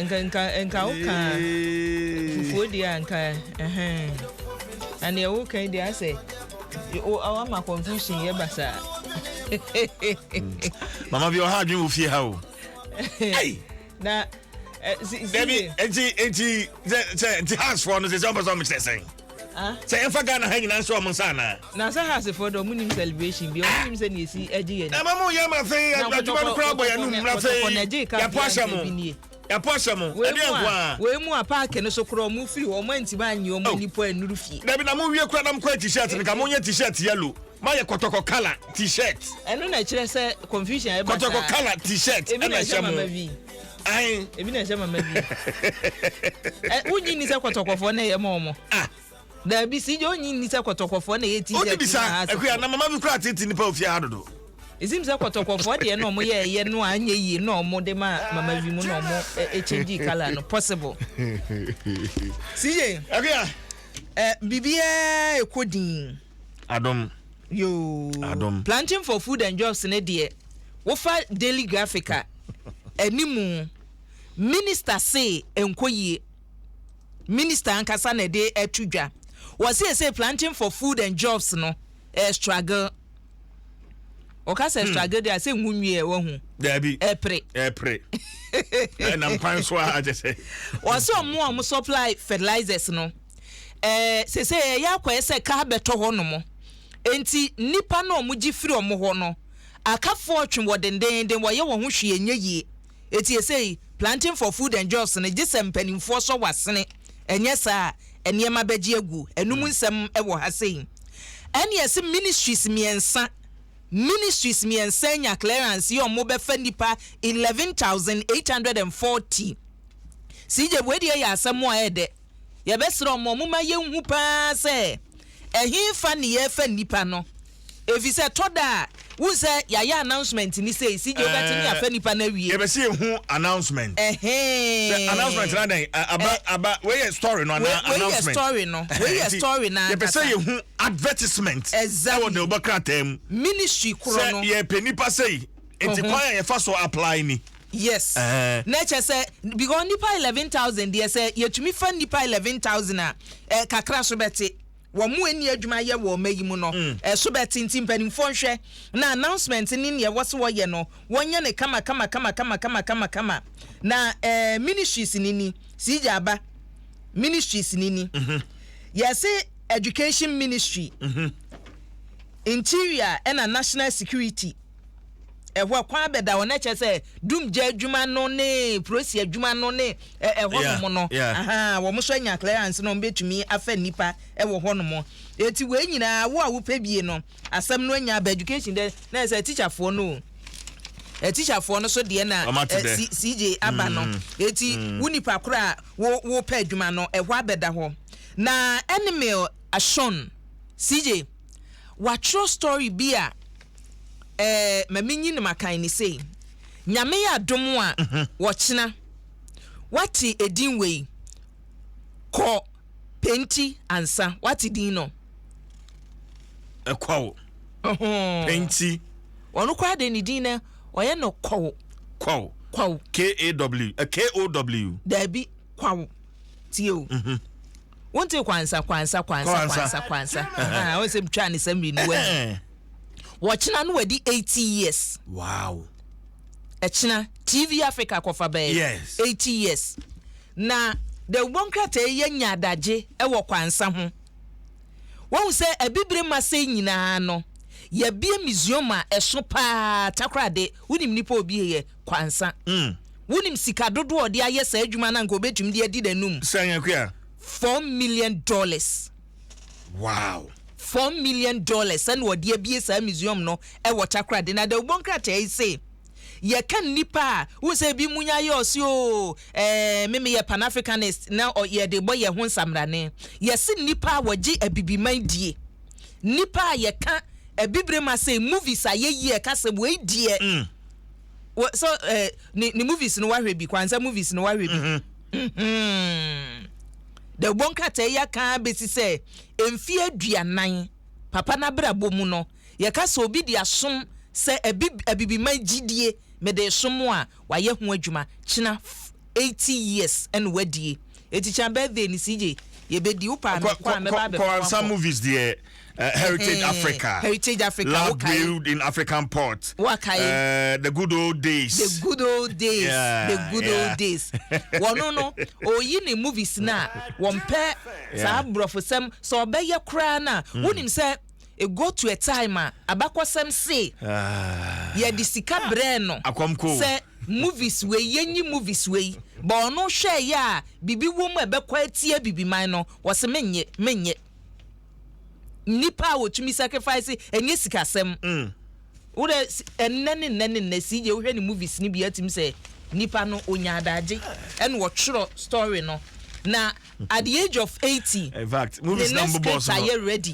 Nka nka nka woka fufuo deɛ a nka ɛhɛn na deɛ woka yi deɛ asɛ wama confusion yɛ basaa. Mama bi ɔha adwene wɔ fie ha o. Na dabi nti nti sɛ sɛ nti hasfoɔ no sɛ sɛ ɔmpɛ sɛ ɔmo kyerɛ sɛn ah. Sɛ yɛmfa Ghana ha nyinaa nhyɛ ɔmo nsa anaa. Na sɛ hasefoɔ dɛ ɔmo nim celebration bi, ɔmo nim sɛ nea esi agye yɛn. Ɛma mo yɛ ma afei adwuma no koraa bɔ yɛn anum na afei yɛpo ahyɛ mo yɛpo ahyɛ mo ɛdeɛ nko a. Wei mu a paaki no so koraa ɔmo firi hɔ, ɔmo antumi annye ɔmo oh. ani po annuru fie. Dabi na mo wie koraa na mo kɔ t-shirt no ka mo nyɛ t-shirt yellow ma yɛ kɔtɔkɔ colour t-shirt. Ɛno na ɛkyerɛ sɛ confusion ɛba saa. Kɔtɔkɔ colour t-shirt ɛna ɛhyɛ mo. Ayi. Ebi na ɛhyɛ mama bi. Ɛ wonyi ni sɛ kɔtɔkɔfoɔ na ɛyɛ ma ɔmo. Ah. Daabi si gye onyi ni sɛ kɔtɔkɔfoɔ na ɛyɛ t-shirt. Wodi bisa akuya na mama bi kura tete nipa ofie ha dodo. Esim sɛ kɔtɔkɔfoɔ deɛ na ɔmo yɛ ɛyɛ no a anyɛ yie na ɔmo de ma mama bi mu na ɔmo ɛkyɛngyi colour no possible. CJ. Akuya. Ɛ biribiara ɛkɔ din. Adom. Yoo. Adom. Planting for food and jobs ne deɛ wofa Daily Graphic a animu minister se ɛnkɔ yie. Minister ankasa na ɛde ɛto dwa. Wɔse ɛsɛ planting for food and jobs no ɛɛ struggle. Wɔka sɛ struggle deɛ asɛ ngu nwie ɛ wahu. Daabi. Ɛpere. Ɛpere. Ɛnam kwan so a akyɛ sɛ. Wɔse ɔmo a ɔmo supply fertilizers no. Ɛɛ sese ɛyɛ akɔyɛ sɛ kaa bɛtɔ hɔ nom. Enti nnipa no a ɔmo gye firi ɔmo hɔ no akafoɔ twe wɔ dendeenden, wɔyɛ wɔn ho hwee ɛnyɛ yie. Eti esei planting for food and jobs no gye sɛ mpanimfoɔ sɔ w'asene, ɛnyɛ saa a nneɛma bɛgye agu. Ɛno mu nsɛm wɔ ha sei. Ɛne ɛse ministries mmiɛnsa, ministries mmiɛnsa anya clearance yɛ ɔmo bɛfa nnipa 11,840. CJ wei deɛ yɛ asɛm a ɛɛdɛ. Yɛbɛsrɛ wɔn, wɔmma yɛnhu paa sɛ ɛhefa ne yɛrefa nnipa no. Efisɛ ɛtɔ da a, wohu sɛ yɛayɛ announcement ni sei, CJ wobɛte ne yɛafa nnipa no awie. Yɛbɛ sɛ yɛhu announcement. Ɛhee. Sɛ announcement na dɛn? Aba, aba, wei yɛ story no anaa announcement? Wei yɛ story no, wei yɛ story no ankasa. Yɛpɛ sɛ yɛhu advertisement. Exactly. Ɛwɔ deɛ wobɛ krataa mu. Ministry korɔ no. Sɛ yɛpɛ nnipa sei, nti kwan a yɛfa so apply ni. Yes. Na kyɛ sɛ because nipa 11,000 deɛ sɛ yɛtumi fa nipa 11,000 a eh, kakra so bɛte wɔn mu ɛni adwuma yɛ wɔ ɔma yi mu no ɛso mm. bɛte. Nti mpanimfoɔ nhwɛ na announcement ne neɛ ɛwɔ so wɔyɛ no wɔnyɛ ne kama kama kama kama kama kama kama na eh, ministries ni ni sigya aba ministries ni ni mm -hmm. Yɛse education ministry mm -hmm. Interior ɛna national security ɛhɔ kwan bɛda hɔ na kyerɛ sɛ dumgya adwuma no ne polisi adwuma no ne ɛhɔ nom no wɔn nso anya clearance na wɔn bɛtumi afa nnipa wɔ hɔ nom. Eti wei nyinaa wo a wopɛ bie no asɛm no anya aba. Education dɛ na ɛsɛ teacherfoɔ no o, teacherfoɔ no so deɛ na CJ aba no mm. Eti mm. Wo nipa koro a wo wopɛ adwuma no ɛhɔ abɛda hɔ na Enimil Ashon CJ watwerɛ story bi a Eh, ma menyi no makan ne sei. Nyame yɛ adom a, wɔkyena. Wate edin wei? Kɔ Penti ansa. Wate din no? Ɛkɔw. Penti. Ɔno koraa de ne din no, ɔyɛ no Kɔw. Kɔw. Kɔw. K-A-W. Eh, K-O-W. Daabi, Kwaw. Tie o. Mm -hmm. Wonte kwansa, kwansa, kwansa, kwansa, kwansa. Ah, wɔn sɛ twa ne sɛ mmiri no wani. Wɔkyena no wadi 80 years. Wow. Ɛkyena TV Africa kɔfa bɛyɛ. Yes. 80 years. Na dawubɔ nkrataa yi anya adagye wɔ kwansa ho. Wɔhu sɛ abibire ma sɛ nyinaa no yɛbie museum a ɛso paa Takorade. Wonim nipa obi yɛ kwansa. Wonim sika dodoɔ ɔde ayɛ saa adwuma no anka obetumi de adi n'anum. Sɛn akua? $4 million. Wow. $4 million ɛna ɔde abie saa museum no ɛwɔ Takoradi. Na dawubɔ nkrataa yi se yɛka nnipa a wohu sɛ ebi mu nya yɛ ɔse o me meyɛ pan-Africanist na yɛde bɔ yɛn ho nsamrane. Yɛse nnipa a wɔgye abibiman die, nnipa a yɛka abibire ma sɛ movies a yɛyi ɛka sɛ wei deɛ mm. So ne movies no wahwɛ bi, Kwansa movies no wahwɛ bi mm -hmm. Dawubɔ nkrataa yi aka bɛsi sɛ mfeɛ 40 papa n'abrabɔ mu no yɛka sɛ obi de asom sɛ abibiman gyidie mede som a wayɛ ho adwuma kyena. 80 years ɛna wadie. Eti kyan birthday ni, CJ, yɛbɛdi wo paa mekɔ a mɛba abɛfa. Kwansa movies deɛ, Heritage Africa. Heritage Africa. Love Brewed in African Pot. Wakae. The Good Old Days. The Good Old Days. The Good Old Days. Wɔno no, oyi ne movies na wɔn pɛ saa borɔfosɛm sɛ ɔbɛyɛ koraa na wonim sɛ it go to a time a abakɔsɛm se yɛde sika brɛ no Akɔmko. sɛ movies wei, yɛnyi movies wei ba. Ɔno hwɛ yɛ a biribi wɔ mu a ɛbɛkɔ atia bibiman no, wɔsɛ menyɛ, menyɛ. Nipa a wɔtumi sacrifice, ɛnyɛ sikasɛm. Wode ɛnnɛ ne nnɛ ne nnɛ si gye wohwɛ ne movies ni bi, atim sɛ nipa no onya adagye ɛna wɔtwerɛ story no na at the age of 80. In fact, movies ne next number script ayɛ ready.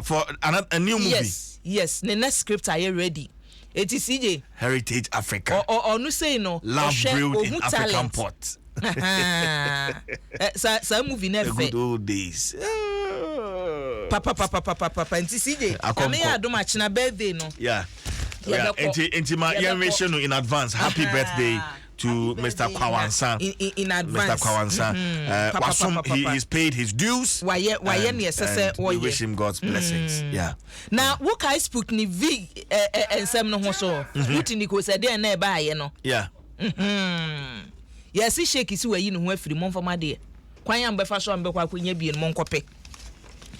For a new movie. Yes, ne next script ayɛ ready. Eti CJ. Heritage Africa. Ɔno sei no. Love Brewed in African Talent. Pot. Saa movie no The ɛfɛ. Good Old Days. Papa papa papa papa. Nti CJ, Akɔnkɔ. Nyame yɛ adom, akyena birthday no. Yɛbɛkɔ. Nti ma Yɛbɛkɔ. yɛn wish no in advance. Happy birthday to Happy Mr. birthday Kwawansa. in advance. Mr. Kwawansa. Papa, Wasom, papa, papa. he's paid his dues. Wayɛ nea ɛsɛ sɛ And we wɔyɛ. wish him God's blessings. Yeah. Na wokae Sputnik V nsɛm no ho so, Sputnik o, sɛ deɛ na ɛbaayɛ no, yɛsi sheik si wayi ne ho afiri mo mfam adeɛ kwan a mbɛfa so a mbɛkɔ akɔnya bie no, monkɔpɛ.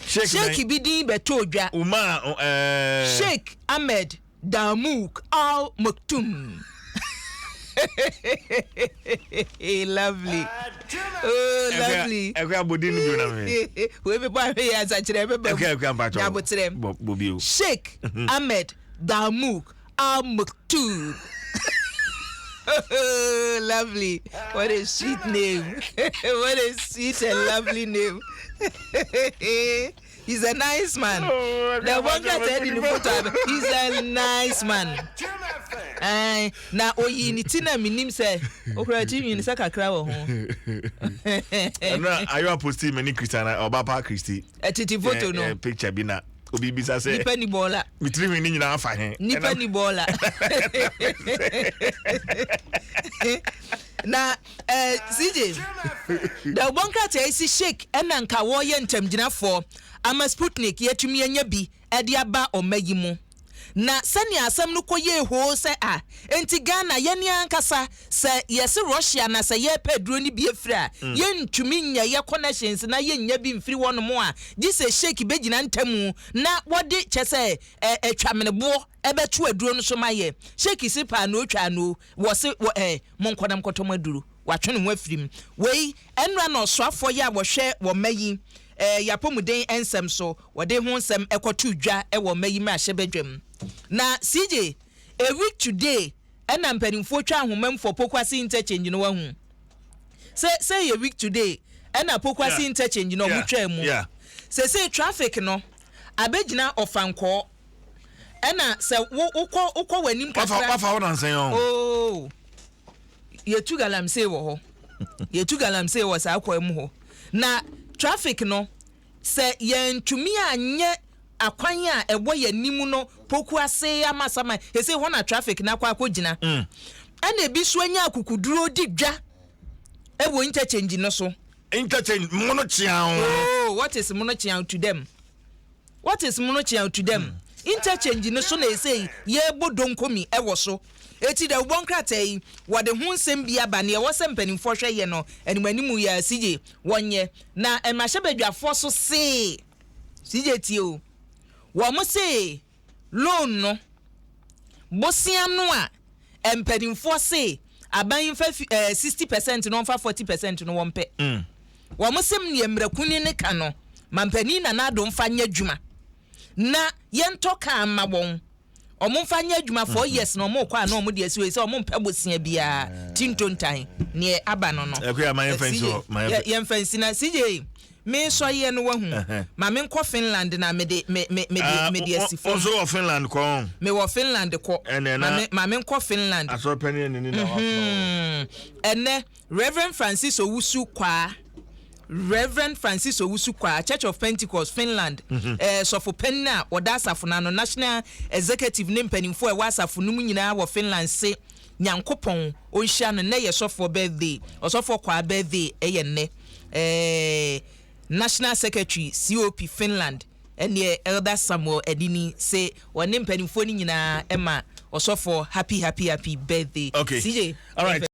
Sheikh Sheik bi din bɛtɔ odwa. Uma Sheikh Ahmed Dalmook Al Maktoum. Lovely, oh lovely. Ɛkɔ abodin no bi na me. Wei bɛ bɔ ahwɛ yɛ asakyerɛ bɛbɛ. Ɛkɔ mpatsɔ. Nyabotrɛ. Bɔ bobi o. Sheikh Ahmed Dalmook Al Maktoum. Lovely. What a sweet name. What a sweet and lovely name. He's a nice man. Oh, The one that said in the photo, he's a nice man. Aye. Na oyi ni ti na minim sɛ okura ti mi ni sɛ kakra wɔ ho. Ɛnna ayo aposti mɛ ni Christian ɔba pa Christy. Ɛtete photo no. Picture bi na obi bisa sɛ. Nipa ni bɔɔla. Mi tiri mi ni nyinaa fa he. Nipa ni bɔɔla. Na CJ, da ɔbɔ nkrataa yi si sheik ɛna nka wɔyɛ ntamgyinafoɔ ama Sputnik yɛtumi anya bi ɛde aba ɔma yi mu, na sɛnea asɛm no kɔ yɛ hoo sɛ a enti Ghana yɛne ankasa sɛ yɛse Russia na sɛ yɛpɛ aduro no bi afiri a, yɛntumi nyɛ yɛ connections na yɛnnya bi mfiri hɔnom a, gye sɛ sheik bɛgyina ntamu na wɔde kyɛ sɛ atwameneboɔ ɛbɛto aduro no so ma yɛ. Sheik si paa na otwa no wɔ se wɔ monkɔnam kɔtɔm aduro, watwe ne ho afiri mu. Wei ɛnura na ɔsoafoɔ yi a wɔhwɛ wɔ mma yi yapɔmuden nsɛm so, wɔde ho nsɛm ɛkɔto dwa ɛwɔ mma yi mmarahyɛ badwam. Na CJ, a week today ɛna mpanimfoɔ twa ahoma mu for Pokuase Interchange no. Wahu sɛ yɛ week today ɛna Pokuase Interchange no ɔmo twa mu. Sɛ traffic no abɛgyina Ɔfankɔɔ, ɛna sɛ wo wokɔ w'anim kakra. Wafa hɔ nansɛn yɔn. Ooo, yɛtu galamsey wɔ hɔ, yɛtu galamsey wɔ saa kwan mu hɔ, na traffic no, sɛ yɛntumi anyɛ akwan a ɛwɔ yɛn anim no, Pokuase Amasama ɛsɛ hɔ na traffic na akɔ akɔgyina, ɛna ebi so anya akukuduro di dwa ɛwɔ interchange no so. Interchange mono kyeaw. Oh, what is mono kyeaw to them? What is mono kyeaw to them? Interchange no so na ɛsɛ yɛbɔ donkomi ɛwɔ so. Eti dɛ wobɔ nkrataa yi, wɔde ho nsɛm bi aba. Nea ɛwɔ sɛ mpanimfoɔ hwɛ yɛ no animanimu yɛ CJ wɔnyɛ. Na mmarahyɛbadwafoɔ so see, CJ tie o, wɔn see loan no, bosia no a mpanimfoɔ see aban nfa 60% na wɔmfa 40% no, wɔn pɛ. Wɔn sɛm nea mmerakuni ne ka no, mampanin Nana Addo mfa nyɛ adwuma na yɛntɔ kaa ma wɔn, ɔmo nfa nyɛ adwuma 4 years na ɔmo kɔ a na ɔmo de asi hɔ sɛ ɔmo mpɛ bosia biara ti ntontan neɛ aba no. Ɛkò ma yɛmfa nsi hɔ, ma yɛmfa- Yɛmfa nsi. Na CJ, me nsɔ yɛ no wahu. Ma me nkɔ Finland na mede me me mede mede asi fam. Nso wɔ Finland kɔn. Mewɔ Finland kɔ. Ɛnɛ ma me ma me nkɔ Finland. Asɔrɔ panyin ni na wasoma. Ɛnɛ Reverend Francis Owusu Kwaa, Reverend Francis Owusu Kwaa, Church of Pentecost Finland, sɔfo panyin a ɔda asafo n'ano, national executive ne mpanimfoɔ a ɛwɔ asafo no mu nyinaa wɔ Finland se Nyankopɔn ɔnhyira no. Nnɛ yɛ sɔfoɔ birthday, ɔsɔfoɔ Kwaa birthday ɛyɛ nnɛ. National Secretary COP Finland ɛneɛ Elder Samuel Adini sɛ ɔne mpanimfoɔ no nyinaa ɛma ɔsɔfoɔ happy, happy, happy birthday. Okay. CJ. All right.